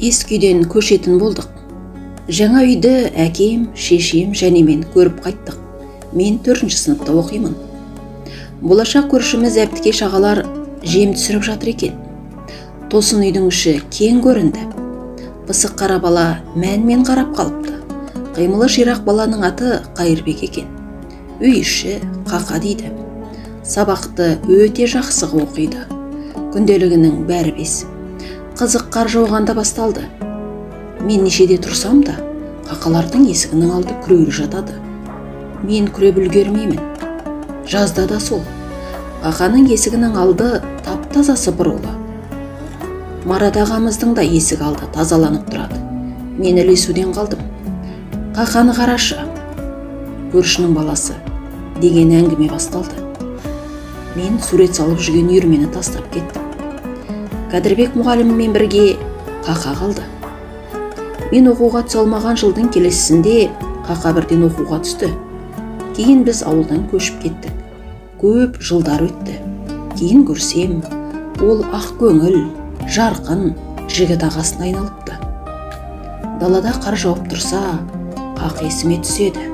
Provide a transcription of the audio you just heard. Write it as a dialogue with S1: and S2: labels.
S1: Ескі үйден көшетін болдық. Жаңа үйді әкем, шешем және мен көріп қайттық. Мен 4-ші сыныпта оқимын. Болашақ көршіміз Әбдікеш ағалар жем түсіріп жатыр екен. Тосын үйдің іші кең көрінді. Пысық қара бала мәнмен қарап қалыпты. Қимылы ширақ баланың аты Қайырбек екен. Үй іші Қақа дейді. Сабақты өте жақсы оқиды. Күнделігінің бәрі 5. Қызық қар жауғанда басталды. Мен нешеде тұрсам да, қақалардың есігінің алды күреулі жатады. Мен күреп үлгермеймін. Жазда да сол. Қақаның есігінің алды тап-таза сыпырулы. Марат ағамыздың да есік алды тазаланып тұрады. Мен ілесуден қалдым. Қақаны қарашы, көршінің баласы деген әңгіме басталды. Мен сурет салып жүрген үйірмені тастап кеттім. Кәдірбек мұғаліммен бірге Қақа қалды. Мен оқуға түсе алмаған жылдың келесісінде Қақа бірден оқуға түсті. Кейін біз ауылдан көшіп кеттік. Көп жылдар өтті. Кейін көрсем, ол ақ көңіл, жарқын жігіт ағасына айналыпты. Далада қар жауып тұрса, Қақ есіме түседі.